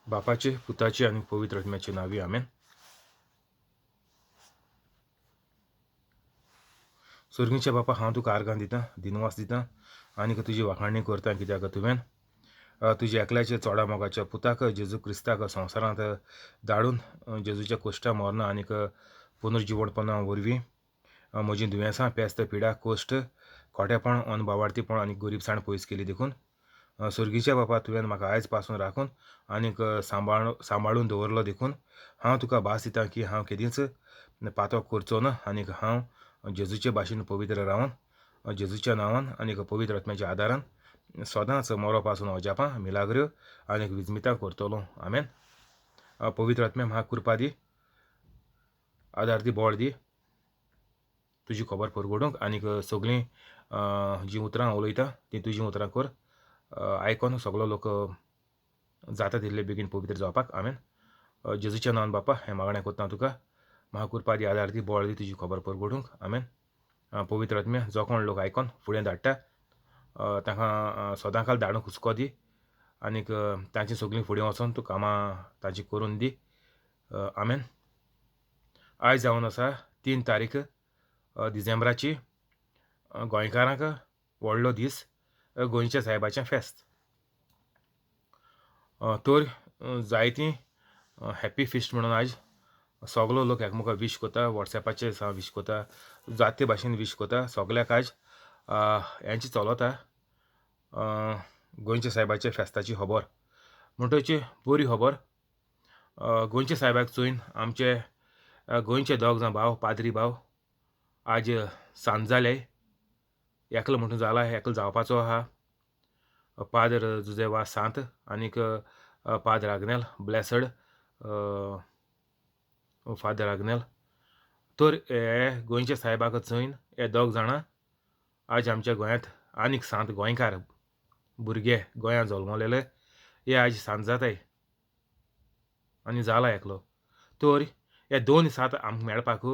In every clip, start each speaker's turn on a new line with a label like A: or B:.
A: बापाचे, पुताचे आनी पवित्र आत्म्याचे नांवी, आमेन. सर्गीच्या बापा, हांव तुका आर्गां दितां, दिनवास दितां आनी तुजी वाखाणी करता, कित्याक तुवें तुज्या एकल्याच्या चोडा मोगाच्या पुताक जेजू क्रिस्ताक संवसारांत धाडून जेजूच्या कोश्टा मरणां आनीक पुनर्जिवणपणा वरवीं म्हजीं दुयेंसां, पेस्त, पिडा, कोश्ट, खोटेपण, अनभावार्थीपण आनी गरिबसाण पयस केली. देखून सर्गीच्या बापा, तुवें म्हाका आयज पासून राखून आनीक सांबाळून दवरलो. देखून हांव तुका भास दितां की हांव केदींच पातक करचो ना आनीक हांव जेजूचे भाशेन पवित्र रावन जेजूच्या नांवान आनीक पवित्र आत्म्याच्या आदारान सदांच मरो पासून अजापां, मिलाग्र्यो आनीक विजमितां करतलो. आमेन. पवित्र आत्म्या, म्हाका कृपा दी, आदार दी, बळ दी तुजी खबर परगटूंक आनीक सगळीं जीं उतरां उलयता तीं तुजीं उतरां कर, आयकोन सगलो लोक जाता तितले बेगीन पवित्र जावपाक. आमेन. जेजूच्या नांवान बापा हें मागणें करता तुका, म्हाका कृपा दी, आदार दी, बळ दी तुजी खबर परगटूंक. आमेन. पवित्र आत्म्या, जो कोण लोक आयकोन फुडें धाडटा तांकां सदांकाल धाडूंक हुस्को दी आनीक तांची सगळीं फुडें वचोन तूं कामां तांची करून दी. आमेन. आयज जावन आसा 3 तारीख डिसेंबराची, गोंयकारांक व्हडलो दीस, गोंयच्या सायबाचें फेस्त. तर जायतीं हॅप्पी फिस्ट म्हणून आयज सगलो लोक एकमेकाक वीश करता, वॉट्सॅपाचेर विश करता, जाते भाशेन वीश करता सगल्याक. आयज हेंच चलता गोंयच्या सायबाच्या फेस्ताची खबर. म्हणटची बरी खबर, गोंयच्या सायबाक चोयन आमचे गोंयचे दोग जाण भाव, पाद्री भाव आज सांज जाले, एकलो म्हणून जाला, एकलो जावपाचो आहा, पाद्र जुजे वास सांत आनीक पाद्र आग्नेल, ब्लेसड फादर आग्नेल. तर हे गोंयच्या सायबाक चोयन हे दोग जाणां आज आमच्या गोंयांत आनीक सांत गोंयकार भुरगे गोंयांत जल्मलेले हे आज सांत जाताय आनी जाला एकलो. तर हे 2 सांत आमकां मेळपाक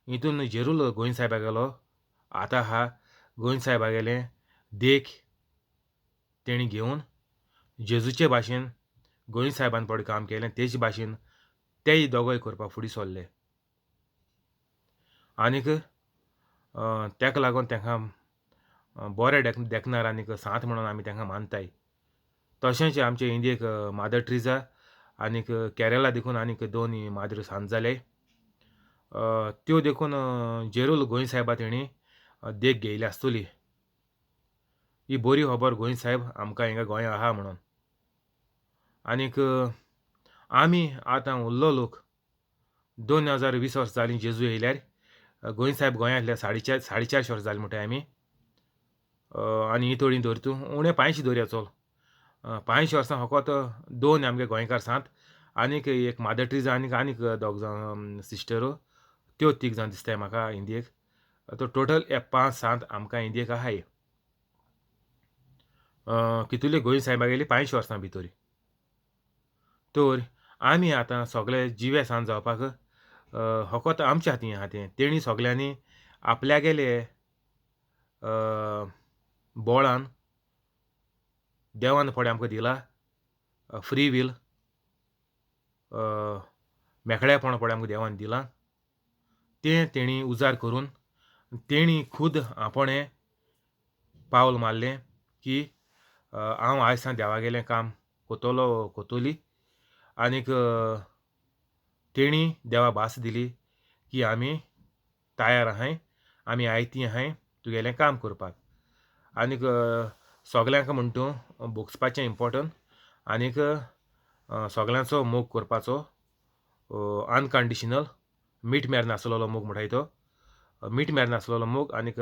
A: हितून जेरूल गोंय सायबा गेलो आतां आहा. गोंय सायबा गेले देख तेणी घेवन जेजूचे भाशेन गोंय सायबान पड काम केलें तेच भाशेन तेय दोगोय करपाक फुडें सरले आनीक तेका लागून तेंकां बरें देखणार आनीक सांत म्हणून आमी तेंकां मानताय. तशेंच आमचे इंडियेक मादर ट्रिजा आनीक केरला देखून आनीक 2 माद्र सांत जाले, त्यो देखून जेरूल गोंय सायबा तेणी देख घेयली आसतली. ही बरी खबर गोंय सायब आमकां हिंगा गोंया आहा म्हणून. आनीक आमी आतां उरलो लोक 2020 वर्सां जालीं जेजू येयल्यार, गोंय सायब गोंयांतल्या 450 वर्सां जालीं म्हणटाय आमी. आनी ही थोडी धर तूं उणें 500 दवरया चल, 500 वर्सां फकत 2 आमगे गोंयकार सांत आनीक एक मादर ट्रिजा आनीक आनीक दोग जाण सिस्टरो, त्यो 3 जाण दिसताय म्हाका इंडियेक. तो टोटल हे 5 सांत आमकां इंडियेक आहाय. कितुले गोंय सायबा गेली 500 वर्सां भितर. तर आमी आतां सगळे जिवे सांत जावपाक फकत आमच्या हातीं आहा तें. तेणी सगल्यांनी आपल्यागेले बोळान देवान फुडें आमकां दिला फ्री वील, मेकळेपण फुडें आमकां देवान दिलां तें तेणी उजार करून तेणी खूद आपणें पावल मारलें की हांव आयज सावन देवागेलें काम कोतलो कोतोली. आनीक तेणी देवा भास दिली की आमी तयार आहाय, आमी आयती आहाय तुगेलें काम करपाक. आनीक सगल्यांक म्हण तूं भोगसपाचें इम्पोर्टंट आनीक सगल्यांचो मोग करपाचो, अनकंडिशनल, मीठ मेर नासलेलो मोग म्हणटाय तो, मीठ मेर नासलेलो मोग आनीक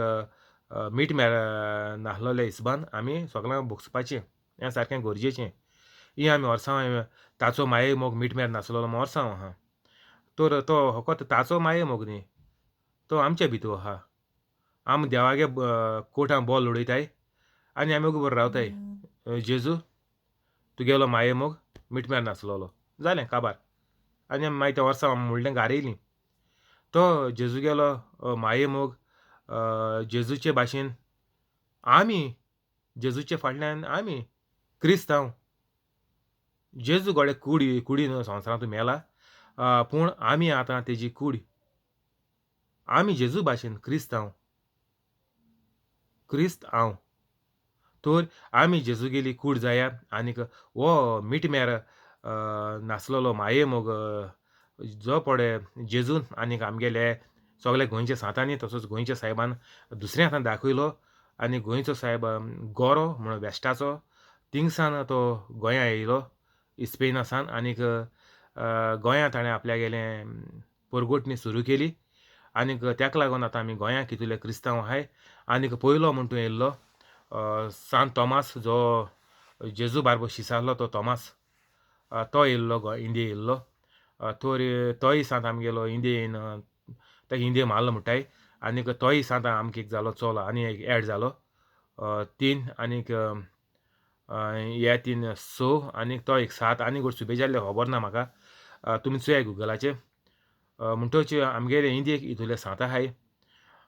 A: मीठ मेर नासलेल्या हिसबान आमी सगल्यांक भोगसपाचें, हें सारकें गरजेचें. ही आमी वर्सां ताचो माये मोग मीठ मेर नासलेलो वर्सां आहा, तर तो फकत ताचो माये मोग न्ही, तो आमचे भितर आहा. आमी देवागे कोटां बॉल उडयताय आनी आमी उगो बरो रावताय, जेजू तुगेलो माये मोग मीठ मेर नासलेलो, जालें काबार. आनी आमी मागीर त्या वर्सां म्हणलें गारयलीं. तो जेजूगेलो माये मोग जेजूचे भाशेन आमी जेजूचे फाटल्यान आमी क्रिस्तांव जेजू गोडे कुडी कुडीन संवसारांत मेला, पूण आमी आतां तेजी कूड. आमी जेजू भाशेन क्रिस्तांव, क्रिस्त हांव. तर आमी जेजूगेली कूड जाया आनीक हो मिटमेर नासलेलो माये मोग जो पळय जेजून आनीक आमगेले सगळे गोंयच्या सांतांनी तसोच गोंयच्या सायबान दुसऱ्या हातान दाखयलो. आनी गोंयचो सायब गोरो म्हणून वेस्टाचो थिंगसान तो गोंया येयलो इस्पेनासान आनीक गोंया ताणें आपल्यागेलें परगटणी सुरू केली. आनीक तेका लागून आतां आमी गोंयांत कितले क्रिस्तांव आहाय. आनीक पयलो म्हण तूं येयल्लो सांत तोमास, जो जेजू बारबो शीस आहलो तो तोमास, तो येयल्लो गोंय इंडिये येयल्लो. तर तोय सांत आमगेलो इंडियेन ताका इंडिये मारलो म्हणटाय. आनीक तोय सांत आमकां एक जालो चलो आनी एक एड जालो 3 आनीक हे 3 6 आनीक तो एक 7 आनी कोण सुबे जाल्ले खबर ना म्हाका, तुमी चोयाय गुगलाचेर. म्हणटच आमगेले इंडियेक इतुले सांत आहाय.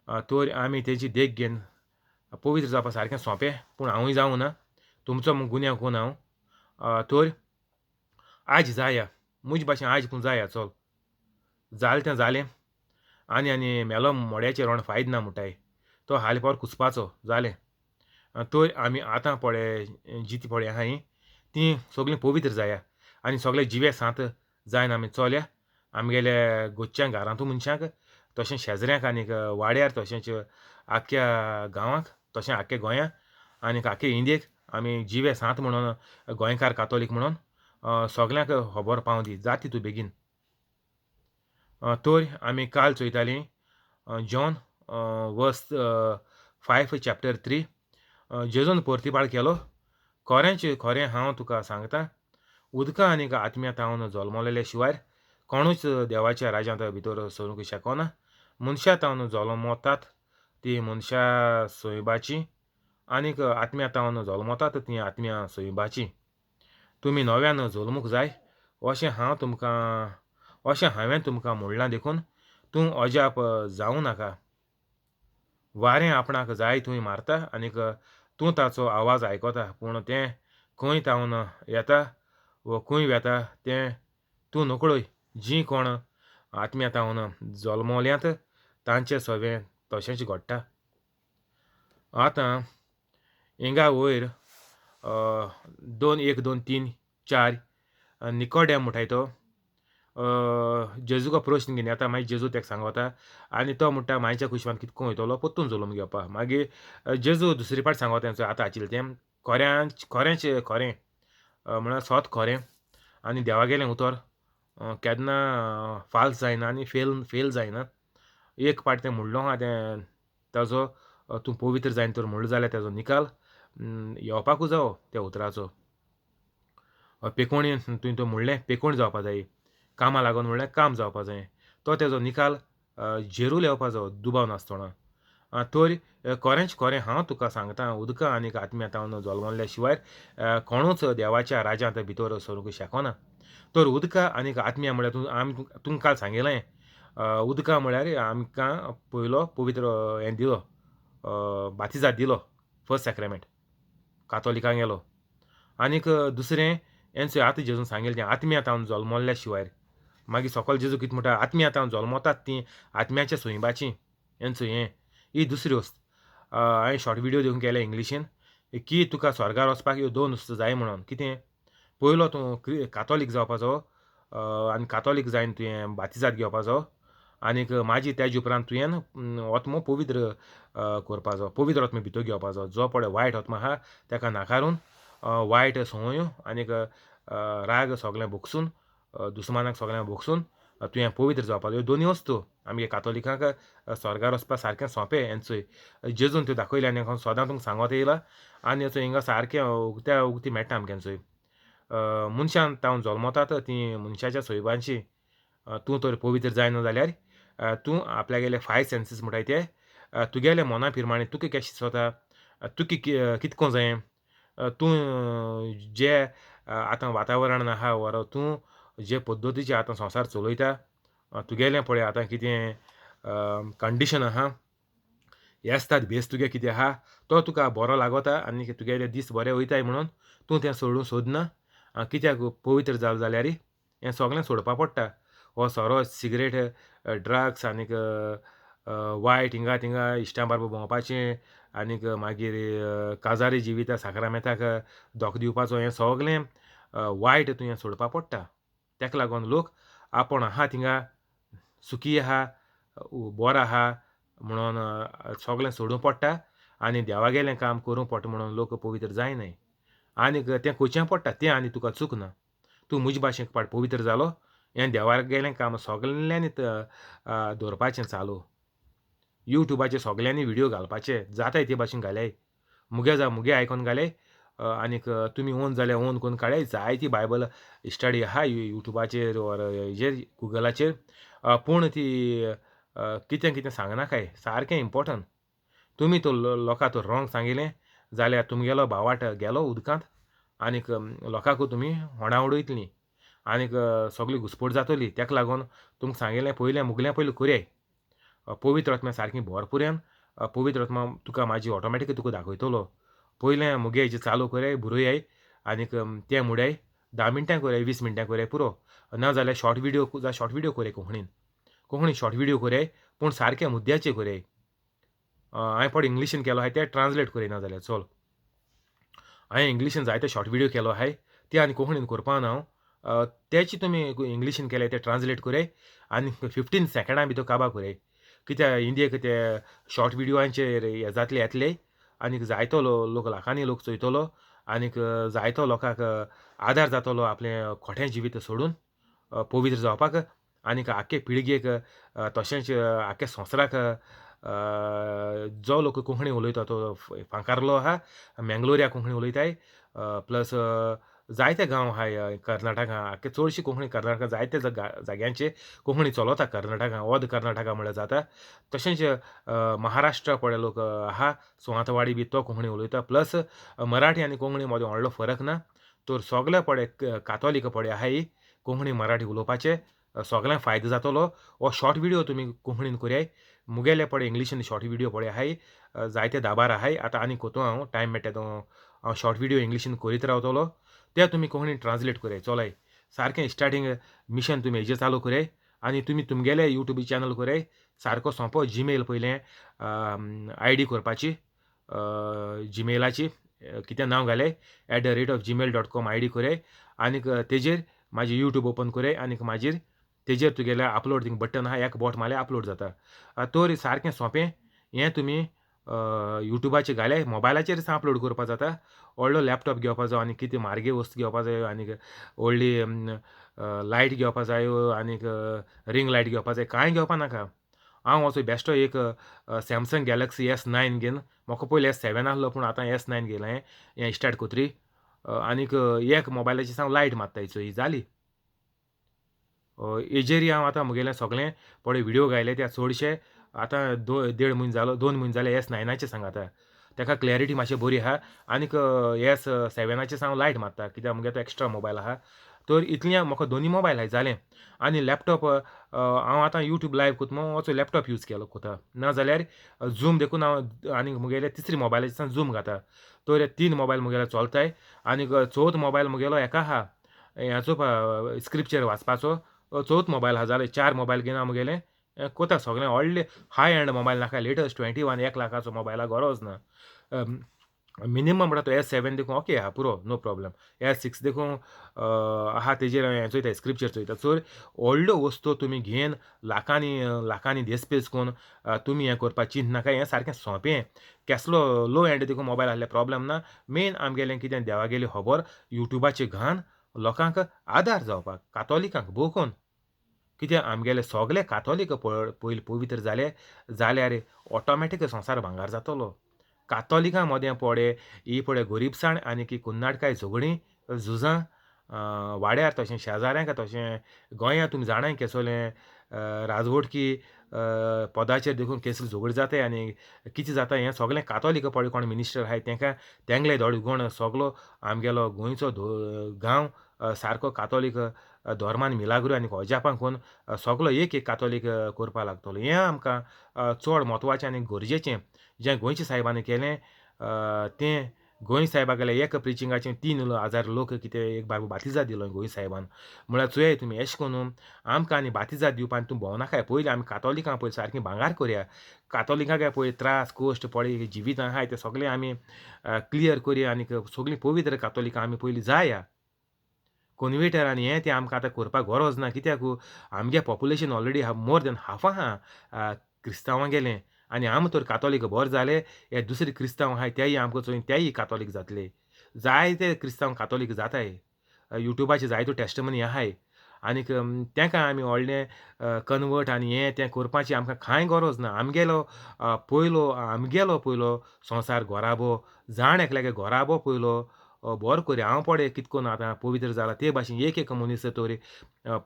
A: तर आमी तेजी देख घेवन पवित्र जावपा सारकें सोंपें, पूण हांवूय जावं ना, तुमचो गुन्यांव कोण हांव. तर आज जाया म्हजे भाशेन आज पूण जाया, चल जालें तें जालें. आनी आनी मेलो मोड्याचेर रोण फायद ना म्हणटाय, तो हालीं पावर कुसपाचो जालें. तर आमी आतां पळय जिती पळय आहाय तीं सगळीं पवित्र जाया आनी सगळे जिवे सांत जायन आमी चोल्या आमगेले गोच्या घरांतू मनशांक, तशें शेजऱ्यांक आनीक वाड्यार, तशेंच आख्ख्या गांवांक, तशें आख्ख्या गोंयांक आनीक आख्खे इंडियेक आमी जिवे सांत म्हणून गोंयकार कातोलीक म्हणून सगल्यांक खबर पावं दी जाती तूं बेगीन. तर आमी काल चोयतालीं जॉन वर्स 5 चॅप्टर 3. जेजून परतिपाळ केलो, खरेंच खरें हांव तुका सांगता, उदका आनीक आत्म्या तावन जल्मलेले शिवाय कोणूच देवाच्या राज्यांत भितर सरूंक शकना. मनशां तावन जल्मतात ती मनशां सोयबाची आनीक आत्म्या तावन जल्मतात ती आत्म्या सोयबाची. तुमी नव्यान जल्मूंक जाय अशें हांव तुमकां अशें हांवें तुमकां म्हणलां देखून तूं अजाप जावं नाका. वारें आपणाक जाय थंय मारता आनीक तूं ताचो आवाज आयकता, पूण तें खंय तावन येता वो खंय वेता तें तूं नकळय. जीं कोण आत्म्या तावन जल्मल्यांत तांचें सगळें तशेंच घडटा. आतां हिंगा वयर 2 1 2 3 4 निकोडेम म्हणटाय तो जेजूका प्रश्न घेवन येता. मागीर जेजू तेका सांगता आनी तो म्हणटा मायच्या कुशवान कितको वयतलो परतून जल्म घेवपा. मागीर जेजू दुसरी पाट सांगता तेंचो आतां आशिल्लें तें खऱ्यांच खरेंच खरें म्हळ्यार सोत खरें आनी देवागेलें उतर केन्ना फाल्स जायना आनी फेल जायना. एक पाट तें म्हणलो आहा तें ताजो तूं पवित्र जायन तर म्हणलो जाल्यार ताजो निकाल येवपाकूच जावो त्या उतराचो. पेकोणी तुवें तो म्हणलें पेकोण जावपा जाय, कामां लागून म्हणलें काम जावपा जाय, तो तेजो निकाल जेरूल येवपा जावो दुबाव नासतना. तर खरेंच खरें हांव तुका सांगता, उदका आनीक आत्म्या तावन जल्मल्या शिवाय कोणूच देवाच्या राज्यांत भितर सरूंक शकना. तर उदका आनीक आत्म्या म्हळ्यार तूं आमी तुमकां काल सांगिल्लें, उदका म्हळ्यार आमकां पयलो पवित्र हें दिलो, बातिजाद दिलो, फर्स्ट सॅक्रामेंट कातोलिकांक गेलो. आनीक दुसरें हेंच आतां जेजून सांगिल्लें तें आत्म्या तावन जल्मल्या शिवाय. मागीर सकल जेजू कितें म्हणटा, आत्म्या तावन जल्मतात तीं आत्म्याच्या सोयबाची हेंच हें ही दुसरी वस्त. हांवें शॉर्ट विडियो देखून केल्या इंग्लिशीन की तुका स्वर्गार वचपाक ह्यो दोन वस्तू जाय म्हणून. कितें पयलो तूं कातोलीक जावपाचो आनी कातोलीक जायन तुवें बातिजाद घेवपाचो आनीक मागीर तेजे उपरांत तुवें आत्मो पवित्र करपाचो, पवित्र आत्मो भितर घेवपाचो. जो पळय वायट आत्मो आहा ताका नाकारून वायट संवयो आनीक राग सगळें भोगसून दुस्मानाक सगळ्यांक भोगसून तुवें पवित्र जावपाचो. ह्यो दोनूय वस्तू आमगे कातोलिकांक स्वर्गार वचपा सारकें सोंपें हेंचोय जेजून त्यो दाखयलें आनी हांव सदां तुमकां सांगत येयला. आनी हेचो हिंगा सारकें उगत्या उगती मेळटा आमकां हेंचोय. मनशान तावन जल्मतात तीं मनशाच्या सोयबांची. तूं तर पवित्र जायना जाल्यार तूं आपल्यागेले 5 सेन्सीस म्हणटाय ते तुगेले मना प्रमाणे तुका कशें दिसता, तुका कितको जाय, तूं जे आतां वातावरण आहा वर तूं जे पद्दतीचे आतां संवसार चलयता, तुगेलें पळय आतां कितें कंडिशन आहा, येसतात भेस तुगे कितें आहा तो तुका बरो लागता आनी तुगेले दीस बरे वयताय म्हणून तूं तें सोडूंक सोदना. कित्याक पवित्र जालो जाल्यार हें सगळें सोडपा पडटा. हो सोरो, सिगरेट, ड्रग्स आनीक वायट हिंगा थिंगा इश्टां बारबर भोंवपाचें आनीक मागीर काजारी जिविता साक्रामेंताक धोको दिवपाचो, हें सगळें वायट तुवें सोडपा पडटा. तेका लागून लोक आपूण आहा थिंगा सुखी आहा, बरो आहा म्हणून सगळें सोडूंक पडटा आनी देवागेलें काम करूंक पडटा म्हणून लोक पवित्र जायनाय. आनीक तें करचें पडटा, तें आनी तुका चूक ना. तूं म्हजे भाशेन पाड पवित्र जालो, हें देवागेलें काम सगल्यांनी दवरपाचें चालू. युट्यूबाचेर सगल्यांनी व्हिडियो घालपाचे, जाताय ते भाशेन घाल्याय, मुगे जावं मुगे आयकोन घाल्याय, आनीक तुमी ओन जाल्यार ओन करून काडाय. जायती बायबल स्टडी आहा युट्यूबाचेर ओर हेजेर गुगलाचेर, पूण ती कितें कितें सांगनाकाय, सारकें इम्पोर्टंट. तुमी तो लोकां तो रोंग सांगिलें जाल्यार तुमगेलो भावाट गेलो उदकांत, आनीक लोकांकूय तुमी होणा उडयतलीं आनीक सगळी घुसपट जातली. तेका लागून तुमकां सांगिलें पयलें मुगलें पयलें करयाय. पवित्र आत्म्या सारकी भरपुऱ्यान पवित्र आत्मा तुका म्हाजी ऑटोमॅटीक तुका दाखयतलो. पयलें मुगे हेजें चालू करयाय, बरोयाय आनीक तें मुड्याय 10 मिनटां करयाय, 20 मिनटां करयाय पुरो. ना जाल्यार शॉर्ट व्हिडियो जाल्यार शॉर्ट व्हिडियो करयाय, कोंकणीन कोंकणी शॉर्ट व्हिडियो करयाय, पूण सारकें मुद्द्याचेर करयाय. हांवें पड इंग्लिशीन केलो आहाय तें ट्रान्सलेट करय, ना जाल्यार चल हांवें इंग्लिशीन जायते शॉर्ट व्हिडियो केलो आहाय ते आनी कोंकणीन करपा ना हांव, तेची तुमी इंग्लिशीन केले ते ट्रान्सलेट करय आनी 15 सेकेंडां भितर काबार करय. कित्याक इंडियेक ते शॉर्ट व्हिडियोंचेर हे जातले येतले आनीक जायतो लोक लाखांनी लोक चोयतलो आनीक जायतो लोकांक आदार जातलो आपलें खोटें जिवीत सोडून पवित्र जावपाक, आनीक आख्खे पिळगेक तशेंच आख्खे संवसाराक जो लोक कोंकणी उलयता तो फांकारलो आहा, मेंगलोरिया कोंकणी उलयताय, प्लस जायते गांव आहाय कर्नाटका, आख्खे चडशी कोंकणी कर्नाटका जायते जाग्यांचे कोंकणी चलता कर्नाटका, ऑद कर्नाटका म्हळ्यार जाता. तशेंच महाराष्ट्र पळय लोक आहा, सुवांतवाडी बी तो कोंकणी उलयता, प्लस मराठी आनी कोंकणी मदीं व्हडलो फरक ना. तर सगळे पळय कातोलीक पळय आहाय कोंकणी मराठी उलोवपाचे सगळ्यांक फायदो जातलो. हो शॉर्ट व्हिडियो तुमी कोंकणीन करयाय, मुगेले पळय इंग्लिशीन शॉर्ट व्हिडियो पळय आहाय जायते दाबार आहाय. आतां आनी कोतो हांव टायम मेळटा तो हांव शॉर्ट व्हिडियो इंग्लिशीन करीत रावतलो, ते तुमी कोंकणीन ट्रान्सलेट करयाय. चलय सारकें स्टार्टींग मिशन तुमी हेजेर चालू करयाय आनी तुमी तुमगेले युट्यूब चॅनल करयाय, सारको सोंपो जीमेल पयलें आयडी करपाची, जीमेलाची कितें नांव घाले @gmail.com ID करयाय आनीक तेजेर म्हाजी युट्यूब ओपन करयाय आनीक मागीर तेजेर तुगेलें अपलोड थिंग बटन आहा, एक बोट मारल्यार अपलोड जाता. तर सारकें सोंपें हें तुमी युट्यूबाचेर घाले, मोबायलाचेर सा अपलोड करपा जाता. व्हडलो लॅपटॉप घेवपा जायो आनी कितें म्हारगे वस्तू घेवपा जायो आनीक व्हडली लायट घेवपा जायो आनीक रिंग लायट घेवपा जाय, कांय घेवपा नाका. हांव वचो बेश्टो एक सॅमसंग गॅलक्सी S9 घेवन, म्हाका पयलीं S7 आसलो पूण आतां S9 घेयला हें स्टार्ट कोतरी, आनीक एक मोबायलाचेर हांव लायट मारता चोय जाली. हेजेर हांव आतां म्हगेलें सगळें पळय व्हिडियो घायले त्या चडशे आतां 1.5 म्हयने जालो, 2 म्हयने जाले S9 सांगाता, ताका क्लॅरिटी मातशी बरी आहा आनीक S7 हांव लायट मारता कित्याक म्हगे तो एक्स्ट्रा मोबायल आहा. तर इतलें म्हाका दोनी मोबायल आहाय जालें. आनी लॅपटॉप हांव आतां युट्यूब लायव कोता म्हूण वचो लॅपटॉप यूज केलो कोता, ना जाल्यार झूम देखून हांव आनी म्हगेले तिसरी मोबायलाचेर झूम घाता. तर 3 मोबायल म्हगेले चलताय आनीक चवथ मोबायल म्हगेलो हेका आहा हेचो स्क्रिप्चर वाचपाचो चवथ मोबायल आहा जालें. 4 मोबायल घेवन हांव म्हगेलें कोता सगळें. व्हडले हाय एंड मोबायल नाका, लेटस्ट 21 1 लाखाचो मोबायला गरज ना. मिनिमम म्हणटा तो S7 देखून ओके आहा पुरो, नो प्रॉब्लम. S6 देखून आहा तेजेर हें चोयता, स्क्रिप्चर चोयता. सो व्हडल्यो वस्तू तुमी घेवन लाखांनी लाखांनी देसपेस करून तुमी हें करपाक चिंतनाका, हें सारकें सोंपें. केसलो लो एंड देखून मोबायल आहल्यार प्रॉब्लम ना. मेन आमगेलें कितें देवागेली खबर युट्यूबाचेर घान लोकांक आदार जावपाक, कातोलिकांक भोव कित्याक आमगेले सगळे कातोलीक पयलीं पवित्र जाले जाल्यार ऑटोमॅटीक संवसार भांगार जातलो. कातोलिकां मदें पडे ही पळय गोरीबसाण आनी की कुन्नाटकाय झगडीं झुजां वाड्यार तशें शेजाऱ्यांक तशें गोंयांत तुमी जाणाय केसोलें राजवटकी पदाचेर देखून केसले झगडी जाताय आनी कितें जाता हें सगळें कातोलीक पळय कोण मिनिस्टर आहाय तेंकां तेंगले दोळे सगलो आमगेलो गोंयचो गांव सारको कातोलीक धर्मान मिलाग्रो आनी अजापां करून सगलो एक एक कातोलीक करपाक लागतलो. हें आमकां चड म्हत्वाचें आनी गरजेचें जें गोंयच्या सायबांनी केलें तें गोंय सायबागेल्या एक प्रिचिंगाचें 3,000 लोक कितें एक बारबो बातिजाद दिलो गोंय सायबान. म्हळ्यार चोयाय तुमी एश कोन्न आमकां आनी बातिजाद दिवपा आनी तूं भोंवनाकाय, पयलीं आमी कातोलिकां पयलीं सारकीं भांगार करया, कातोलिकांक पयलीं त्रास कश्ट पळय जिवितां आहाय तें सगळें आमी क्लियर करया आनीक सगळीं पवित्र कातोलिकां आमी पयलीं जाया. कन्वेटर आनी हें तें आमकां आतां करपाक गरज ना, कित्याक आमगे population already more than half आहा क्रिस्तांवां गेलें आनी आम तर कातोलीक बरें जाले, हे दुसरे क्रिस्तांव आहाय तेय आमकां चोयन तेय कातोलीक जातले. जायते क्रिस्तांव कातोलीक जाताय, युट्यूबाचेर जायत्यो टेस्टमनी आहाय आनीक तेंकां आमी व्हडलें कन्वर्ट आनी हें तें करपाची आमकां कांय गरज ना. आमगेलो पयलो आमगेलो पयलो संवसार घराबो जाण एकल्यागे घराबो पयलो बरो करी. हांव पळय कित कोन्न आतां पवित्र जाला ते भाशेन एक एक मनीस तर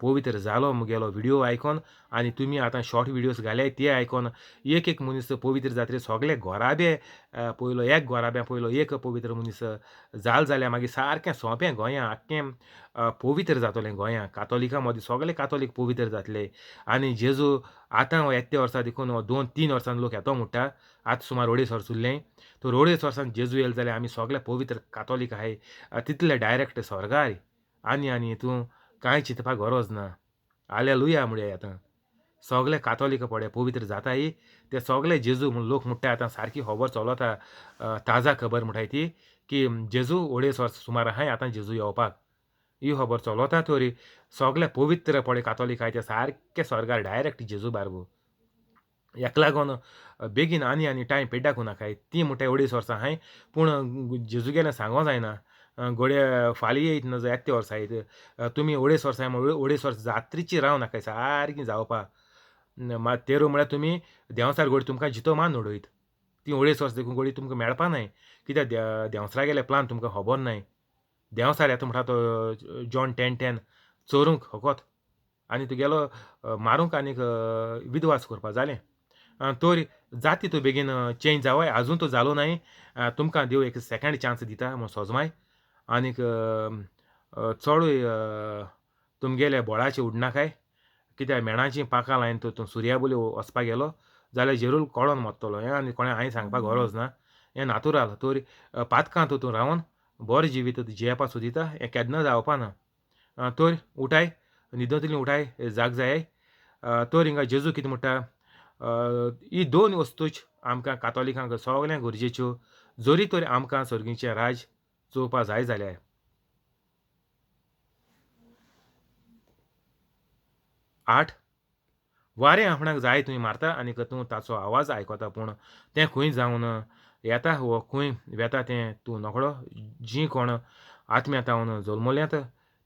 A: पवित्र जालो मुगेलो विडियो आयकोन आनी तुमी आतां शॉर्ट विडियोज घाल्याय ते आयकोन एक एक मनीस पवित्र जातरे सगळे घराबे पयलो एक घराब्या पयलो एक पवित्र मनीस जाल जाल्यार मागीर सारकें सोंपें गोंया आख्खें पवित्र जातलें गोंया. कातोलिकां मदीं सगळे कातोलीक पवित्र जातले. आनी जेजू आतां हो येत्या वर्सा देखून 2-3 वर्सान लोक येतो म्हणटा, आतां सुमार 2.5 वर्स उरलें, तर 2.5 वर्सान जेजू येयले जाल्यार आमी सगळे पवित्र कातोलीक आहाय तितले डायरेक्ट स्वर्गार. आनी आनी तूं कांय चिंतपाक गरज ना. आलेलुया म्हणया आतां सगळे कातोलीक पळय पवित्र जाताय ते सगळे जेजू म्हूण लोक म्हणटा. आतां सारकी खबर चलता, ताजा खबर म्हणटाय ती की जेजू 2.5 वर्स सुमार आहाय आतां जेजू येवपाक, ही खबर चलता. तरी सगळे पवित्र पळय कातोलीक आहाय ते सारके स्वर्गार डायरेक्ट जेजू बारबो. हेका लागून बेगीन आनी आनी टायम पेड्डाकू नाकाय. ती म्हणटाय 2.5 वर्सां आहाय, पूण जेजू गेलें सांगो जायना घडये फाल्यां येयत ना जाल्यार येत्या वर्सा येयत. तुमी 2.5 वर्सां 2.5 वर्स जात्रीची राव नाकाय सारकी जावपा. तेरो म्हळ्यार तुमी देंवचार घडये तुमकां जितो मान उडयत, ती 2.5 वर्स देखून घडये तुमकां मेळपा नाय, कित्याक देंवचारा गेले प्लान तुमकां खबर नाय. देंवचार येता म्हणटा तो जॉन 10:10 चोरूंक फकत आनी तुगेलो मारूंक आनीक विद्वास करपा जालें. तर जाती तूं बेगीन चेंज जावय, आजून तो जालो नाय, तुमकां देव एक सेकेंड चान्स दिता म्हूण सोजमाय. आनीक चडूय तुमगेले बोळाचे उडनाकाय, कित्याक मेणाचीं पाकां लायन तूं सुर्या बोली वचपाक गेलो जाल्यार जेरूल कळोन मरतलो. हें आनी कोणें हांवें सांगपाक गरज ना, हें नातुराल. तर पातकां तूं रावन बरें जिवीत जियेवपा सोदिता, हें केन्ना जावपा ना. तर उठाय, न्हिदतली उठाय, जाग जाय. तर हिंगा जेजू कितें म्हणटा, ही दोन वस्तूच आमकां कातोलिकांक सगळ्यांक गरजेच्यो, जरी तर आमकां सर्गीचें राज चोवपा जाय जाल्यार. 8 वारें आपणाक जाय थंय मारता आनी तूं ताचो आवाज आयकता, पूण तें खंय जावन येता वो खंय वेता तें तूं नकळो. जीं कोण आत्म्या तावन जल्मल्यांत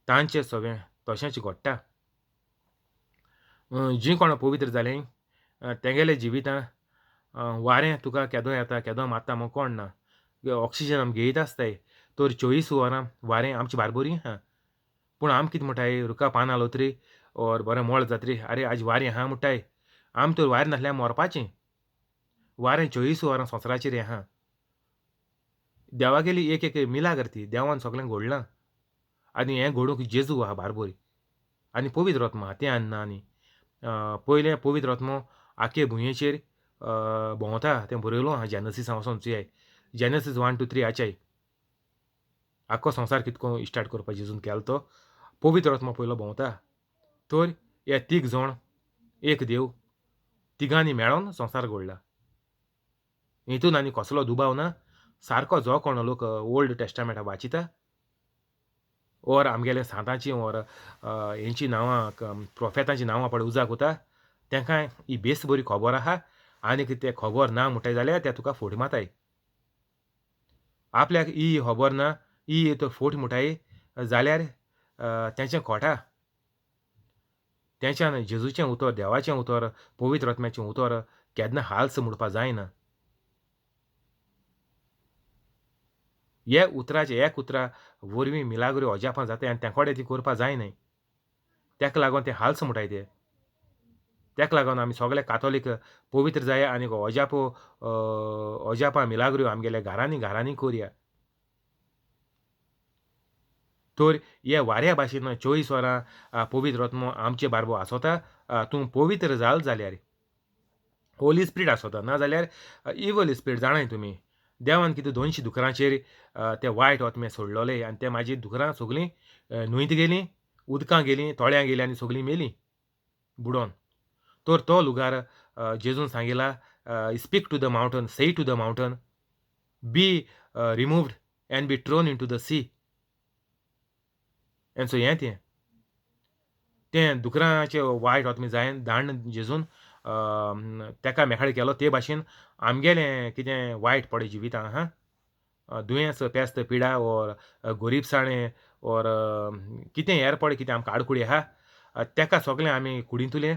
A: तांचें सगळें तशेंच घडटा. जीं कोण पवित्र जालीं तेगेले जिवितां वारें तुका केदो येता केदो मारता म्हूण कोण ना, ऑक्सिजन आमी घेयत आसताय. तर 24 वरां वारें आमचे बारबोरी आहा, पूण आम कितें म्हणटाय, रुखा पानां लोतरी और बरें मळ जातरी, आरे आज वारें आहा म्हणटाय. आम तर वारें नासल्यार मरपाचें. वारें 24 वरां संवसाराचेर आहा. देवागेली एक एक मिलाग्र ती, देवान सगळें घडलां आनी हें घडूंक जेजू आहा बारबोरी आनी पवित्र आत्मा आहा तें आनी ना. आनी पयलें पवित्र आत्मो आखे भुंयेचेर भोंवता तें बरयलो आहा जेनसीसा वचोन चोयाय, जेनसीस 1, 2, 3 आच्याय आख्खो संवसार कितको स्टार्ट करपा जेजून केलो तो पवित्र आत्मा पयलो भोंवता. तर हे 3 जाण एक देव तिगांनी मेळोन संवसार घडला, हितून आनी कसलो दुबाव ना. सारको जो कोण लोक ओल्ड टेस्टामेंट वाचिता ओर आमगेले सांतांची ओर हेंची नांवां प्रोफेतांची नांवां पळय उजाक उता, तेंकां ही बेस बरी खबर आहा. आनीक तें खबर ना म्हणटाय जाल्यार ते तुका फोट मारताय. आपल्याक ही खबर ना, ही तो फोट म्हणटाय जाल्यार तेंचें खोटा. तेंच्यान जेजूचें उतर, देवाचें उतर, पवित्र आत्म्याचें उतर केन्ना हाल्स म्हणपा जायना. हे उतराचे एक उतरा वरवीं मिलाग्रो अजापां जाताय आनी तें कडेन ती करपा जायनाय. तेका लागून ते हाल्स म्हणटाय ते. तेका लागून आमी सगळे कातोलीक पवित्र जाय आनी अजापो अजापां मिलाग्रो आमगेल्या घरांनी घरांनी करया. तर हे वाऱ्या भाशेन 24 वरां पवित्र आत्मो आमचे बारबो आसता. तूं पवित्र जाल जाल्यार होली स्पिरीट आसता, ना जाल्यार इवल स्पिरीट जाणाय तुमी. देवान कितें 200 दुकरांचेर ते वायट आत्मे सोडलोले आनी ते म्हाजी दुकरां सगलीं न्हंयत गेलीं, उदकां गेलीं, तोळ्यां गेलीं आनी सगलीं मेलीं बुडोन. तर तो लुगार जेजून सांगिला, speak to the mountain, say to the mountain, be removed and be thrown into the sea. And so हें तें तें दुकरांचें वायट आत्मे जायन दाण जेजून तेका मेकळें केलो. ते भाशेन आमगेलें कितें वायट पडे जिवितां आहा, दुयेंस, पेस्त, पिडा ओर गोरीबसाणें ओर कितें हेर पडे कितें आमकां आडकुळी आहा, तेका सगलें आमी कुडींतुलें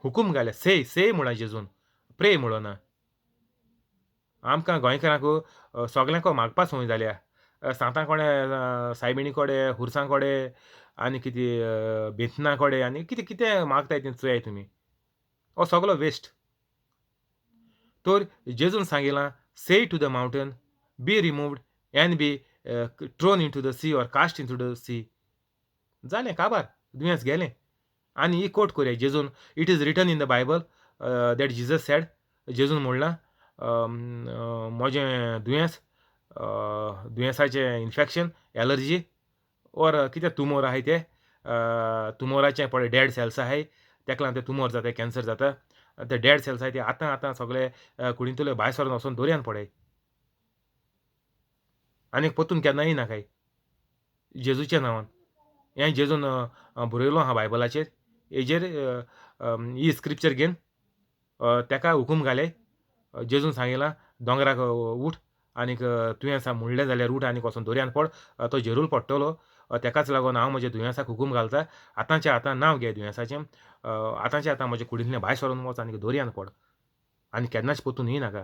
A: हुकूम घाले. से से म्हणा जेजून, प्रे म्हणना. आमकां गोंयकारांक सगल्यांक मागपा संवय जाल्या. सांतां कोडे, सायबिणी कोडे, हुरसां कोडे आनी कितें बेतना कोडे आनी कितें कितें मागताय तें चोयाय तुमी, हो सगलो वेस्ट. तर जेजून सांगिलां, say to the mountain, be removed and be thrown into the sea or cast into the sea. जालें काबार, दुयेंस गेलें. आनी ही कोट कोरया जेजून, it is written in the Bible that Jesus said, जेजून म्हणलां म्हजें दुयेंस, दुयेंसाचें इन्फेक्शन, एलर्जी ओर कितें तुमोर आहाय ते तुमोराचें पळय डेड सेल्स आहाय, तेका लागून ते तुमोर जाता, कॅन्सर जाता. ते डेड सेल्स आहाय ते आतां आतां सगळे कुडींतले भायर सरून वचोन दर्यान पडय आनी परतून केन्नाय नाकाय जेजूच्या नांवान. हें जेजून बरयलो आहा बायबलाचेर, हेजेर ही स्क्रिप्चर घेवन तेका हुकूम घाले. जेजून सांगिलां दोंगराक उठ आनीक तुवें म्हणलें जाल्यार उठ आनीक वचोन दर्यान पड, तो जेरूल पडटलो. तेकाच लागून हांव म्हज्या दुयेंसाक हुकूम घालता, आतांच्या आतां नांव घे दुयेंसाचें, आतांच्या आतां म्हज्या कुडींतल्यान भायर सरून वच आनी दर्यान पड आनी केन्नाच परतून येय नाका.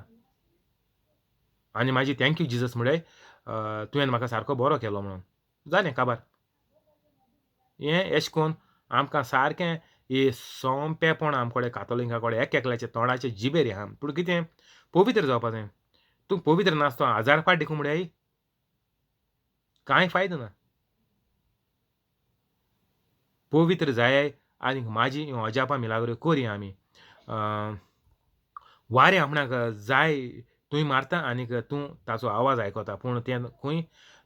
A: आनी म्हाजी thank you Jesus म्हळ्यार तुवें म्हाका सारको बरो केलो म्हणून. जालें काबार. हें एश कोन आमकां सारकें हे सोंपेपण आमकोडे कातोलिका कडेन एक एकल्याच्या तोंडाचे जिबेर आहा. पूण कितें पवित्र जावपा जाय. तूं पवित्र नासतो हजार फाट देखून म्हळ्यार कांय फायदो ना. पवित्र जाय आनी म्हाजी अजापां मिलाग्रो करया आमी. वारें आपणाक जाय तूंय मारता आनीक तूं ताचो आवाज आयकता, पूण तें खंय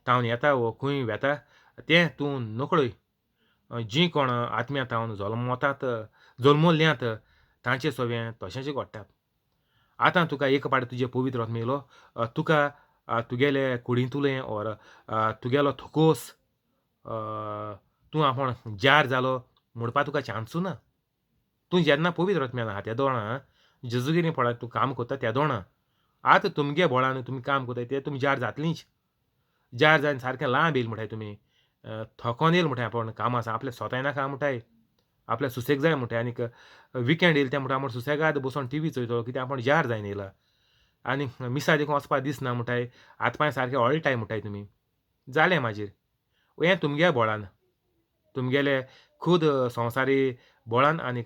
A: तावन येता वो खंय वेता तें तूं नकळय. जीं कोण आत्म्या तावन जल्मतात जल्मल्यांत तांचे सवें तशेंच घडटा. आतां तुका एक पाट तुजें पवित्र आत्मो येयलो, तुका तुगेले कुडींतुलें ओर तुगेलो थकोस तूं आपूण जार जालो म्हणपा तुका चान्सू ना. तूं जेन्ना पवित्र आत्म्यान आहा त्या दोणा जेजुगिरी पळय तूं काम करता त्या दोणा. आतां तुमगे बोळान तुमी काम करताय ते तुमी जार जातलींच. जार जावन सारकें लांब येयल म्हणटाय तुमी, थकोन येयल म्हणटाय आपूण काम आसा आपलें स्वताय नाका म्हणटाय, आपल्या सुसेग जाय म्हणटाय. आनीक विकेंड येयल तें म्हणटा आपूण सुसेगाद बसोन टिवी चोयतलो, कित्याक आपूण जार जायन येयला. आनी मिसा देखून वचपा दिसना म्हणटाय, हात पांय सारके अळटाय म्हणटाय तुमी. जालें मागीर हें तुमगे बोळान, तुमगेले खूद संवसारी बोळान आनीक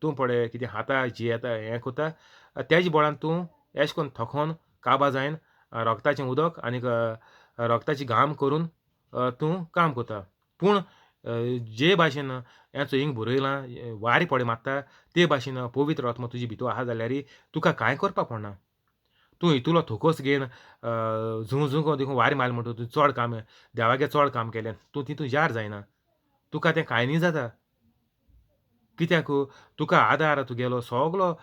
A: तूं पळय कितें खाता जियेता हें करता तेज बोळान तूं एश कोन्न थकोन काबा जायन रोगताचें उदक आनीक रोगताची घाम करून तूं काम करता. पूण जे भाशेन हें हिंग बरयलां वारें पळय मारता ते भाशेन पवित्र आत्मो तुजे भितर आहा जाल्यार तुका कांय करपाक पडना. तूं हितूलो थोकोस घेवन झू झू देखून वारें मारलें म्हणटा तूं चड काम देवागे चड काम केलें तूं तितून जार जायना, तुका तें कांय न्ही जाता. कित्याक तुका आदार तुगेलो सगलो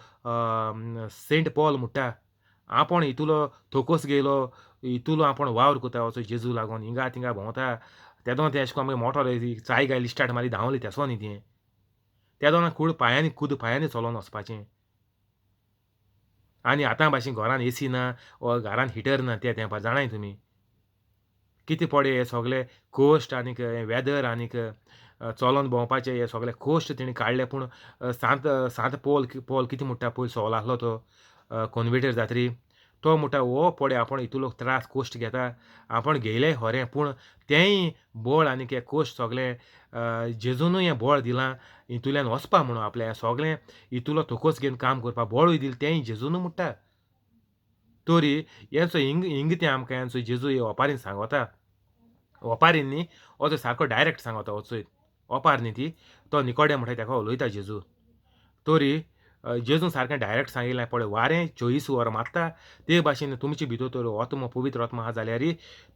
A: सेंट पॉल म्हणटा आपूण हितूलो थोकोस घेयलो, हितूलो आपूण वावर करता असो जेजू लागून हिंगा थिंगा भोंवता. तेदोन तें अशें करून आमगे मोटोर चाय गायली स्टार्ट मारली धांवली तेसो न्ही तें तेदोना कूड पांयांनी खुद पांयांनी चलोन वचपाचें. आनी आतां भाशेन घरान एसी ना वा घरान हिटर ना ते तेंपार जाणाय तुमी कितें पडे हे सगले कोश्ट आनीक वेदर आनीक चलोन भोंवपाचें हे सगले कोश्ट तेणी काडले. पूण सांत सांत पोल पोल कितें म्हणटा पयर सोल आसलो तो कॉन्वेटर जात्री तो म्हणटा हो पळय आपूण इतलो त्रास कोश्ट घेता आपूण घेयले खरें पूण तेंय बळ आनीक हे कोश्ट सगले जेजूनूय हें बळ दिलां हितूंतल्यान वचपा म्हणून आपलें सगलें हितूलो थोकोस घेवन काम करपा बळूय दिलें तेंय जेजूनू म्हणटा. तरी हेचो हिंग हिंग तें आमकां हेंचो जेजू हे ओपारीन सांगता, ओपारीन न्ही असो सारको डायरेक्ट सांगता, वचय ओपार न्ही ती तो निकोडे म्हणटा तेका उलयता जेजू. तरी जेजून सारकें डायरेक्ट सांगिल्लें पळय वारें 24 वरां मारता ते भाशेन तुमचे भितर तर आत्मो पवित्र आत्मो आहा जाल्यार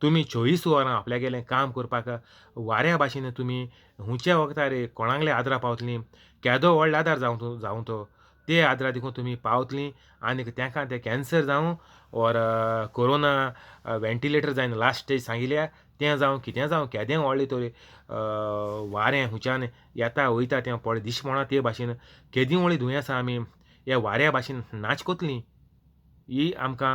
A: तुमी 24 वरां आपल्यागेलें काम करपाक वाऱ्या भाशेन तुमी हुंयच्या वखदार कोणागले आदरा पावतलीं केदो व्हडलो आदार जावं जावं तो ते आदरा देखून तुमी पावतलीं आनीक तेंका तें कॅन्सर जावं ऑर कोरोना वेंटिलेटर जायन लास्ट स्टेज सांगिल्या तें जावं कितें जावं केदें व्हडलें तर वारें हुंयच्यान येता वयता तें पळय दिश्टी पडना ते भाशेन केदीं व्हडलीं दुयेंसां आमी ह्या वाऱ्या भाशेन नाच कोतलीं. ही आमकां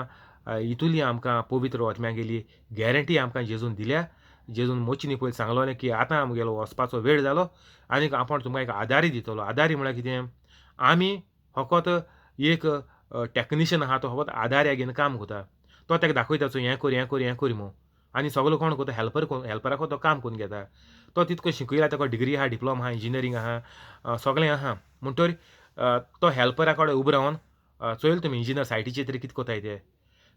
A: हितुली आमकां पवित्र आत्म्यागेली गॅरंटी आमकां जेजून दिल्या. जेजून मोचीनी पयलीं सांगलोलें की आतां आमगेलो वचपाचो वेळ जालो आनीक आपूण तुमकां एक आदारी दितलो. आदारी म्हळ्यार कितें, आमी फकत एक टॅक्निशियन आहा तो फकत आदार्या घेवन काम करता. तो ताका दाखयता चोय हें कर हें कर हें कर म्हूण, आनी सगलो कोण करता हेल्पर हेल्पराको तो काम करून घेता. तो तितको शिकयला, ताका डिग्री आहा, डिप्लोमा आहा, इंजिनियरींग आहा, सगळें आहा. म्हणटरी तो हेल्परा कडेन उबो रावन चोयल तुमी इंजिनियर सायटीचेर तरी कितें कोताय ते,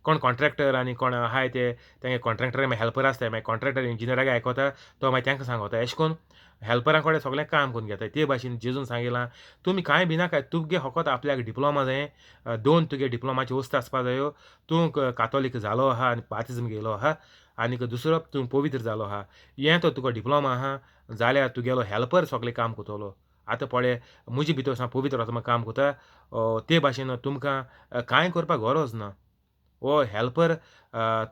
A: कोण कॉन्ट्रॅक्टर आनी कोण आहाय ते तेंगे कॉन्ट्रॅक्टर मागीर हेल्पर आसताय, मागीर कॉन्ट्रॅक्टर इंजिनियराक आयकोता तो मागीर तांकां सांगता. एशें कोन्न हेल्परा कडेन सगळें काम करून घेताय. ते भाशेन जेजून सांगिलां तुमी कांय भिनाकाय, तुगे फकत आपल्याक डिप्लोमा जाय, 2 तुगे डिप्लोमाची वस्त आसपा जायो, तूं कातोलीक जालो आहा आनी बातिज्म घेयलो आहा आनीक दुसरो तूं पवित्र जालो आहा, हें तो तुका डिप्लोमा आहा जाल्यार तुगेलो हेल्पर सगळें काम करतलो. आतां पळय म्हजे भितर सावन पवित्र आत्मा काम करता ते भाशेन तुमकां कांय करपाक गरज ना. हो हेल्पर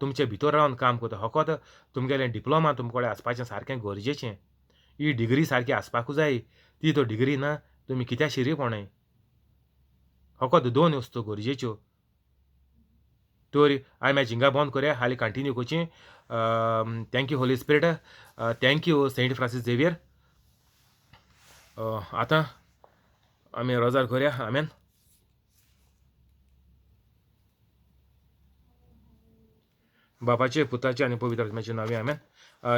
A: तुमचे भितर रावन काम करता. फकत तुमगेलें डिप्लोमा तुमचे कडेन आसपाचें सारकें गरजेचें. ही डिग्री सारकी आसपाकूच जाय, ती तो डिग्री ना तुमी कित्या शिरी कोणय. फकत 2 वस्तू गरजेच्यो. तर आमी हिंगा बंद करया, हाली कंटिन्यू करची. Thank you Holy Spirit, thank you Saint Francis Xavier. आतां आमी रोजार करया. आमेन. बापाचे पुताचे आनी पवित्र आत्म्याचे नांवे आमेन.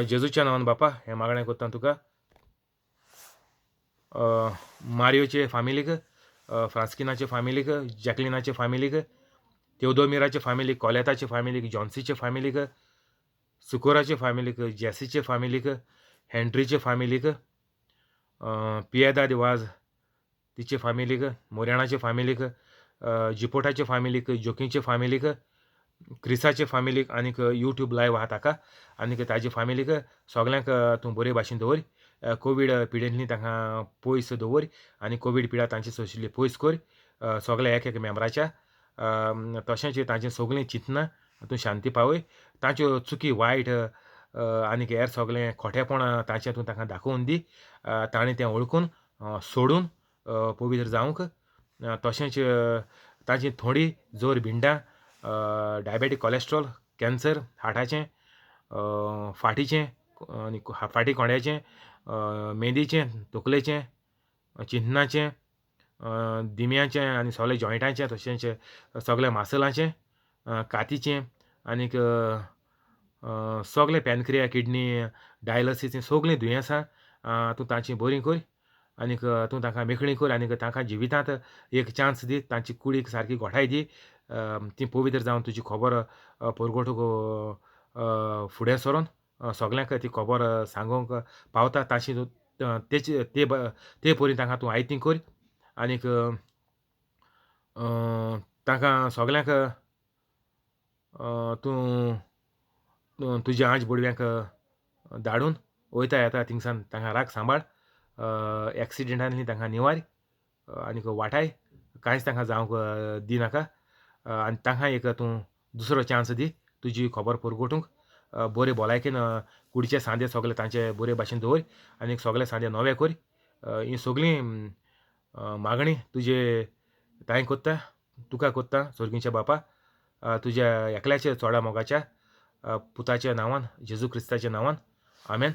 A: जेजूच्या नांवान बापा हें मागणें करता तुका. मारियोचे फामिलीक, फ्रांस्किनाचे फामिलीक, जॅकलिनाचे फामिलीक, तेवदोमिराचे फामिलीक, कोलेताचे फामिलीक, जॉन्सीचे फामिलीक, सुकोराचे फामिलीक, जेसीचे फामिलीक, हेंड्रीचे फामिलीक, पियेदा दिवाज तिचे फामिलीक, मोरेणाचे फामिलीक, जिपोटाचे फामिलीक, जोकीचे फामिलीक, क्रिसाचे फामिलीक आनीक यूट्यूब लायव आहा ताका आनीक ताजे फामिलीक सगल्यांक तूं बरे भाशेन दवर. कोवीड पिडेंतली तांकां पयस दवर आनी कोवीड पिडा तांचे सोशिल्ली पयस कर सगल्या एक एक मेंबराच्या. तशेंच तांचें सगळीं चिंतनां तूं शांती पावय. तांच्यो चुकी वायट आनीक हेर सगळें खोटेपण तांचें तूं तांकां दाखोवन दी. ताणें तें वळखून सोडून पवित्र जावंक. तशेंच तांची थोडी जोर भिंडां, डायबेटीक, कॉलेस्ट्रॉल, कॅन्सर, हार्टाचें, फाटीचें आनी फाटी कोंड्याचें, मेंदीचें, तकलेचें, चिंतनाचें, दिम्याचें आनी सगळें जॉयंटाचें, तशेंच सगळें मासलाचें, कातीचें आनीक सगळें पॅनक्रिया, किडनी, डायलिसीस सगळीं दुयेंसां तूं तांची बरीं कर आनीक तूं तांकां मेकळी कर आनीक तांकां जिवितांत एक चान्स दी, तांची कुडीक सारकी गोठाय दी, ती पवित्र जावन तुजी खबर परगटूंक फुडें सरोन सगल्यांक ती खबर सांगूंक पावता ताशी तेचे ते परी तांकां तूं आयती कर आनीक तांकां सगल्यांक तूं तुज्या आंज बोडव्यांक धाडून वयता येता थिंगसान तांकां राख सांबाळ, एक्सिडेंटांनी तांकां निवार आनीक वाटाय, कांयच तांकां जावंक दिनाका आनी तांकां एक तूं दुसरो चान्स दी तुजी खबर परगटूंक. बरे भलायकेन कुडीचे सांदे सगळे तांचे बरे भाशेन दवर आनी सगळे सांदे नवे कर. ही सगळीं मागणी तुजे तांय कोत्ता, तुका कोत्ता सोर्गीच्या बापा, तुज्या एकल्याच्या चोडा मोगाच्या पुताच्या नांवान, जेजू क्रिस्ताच्या नांवान, आमेन.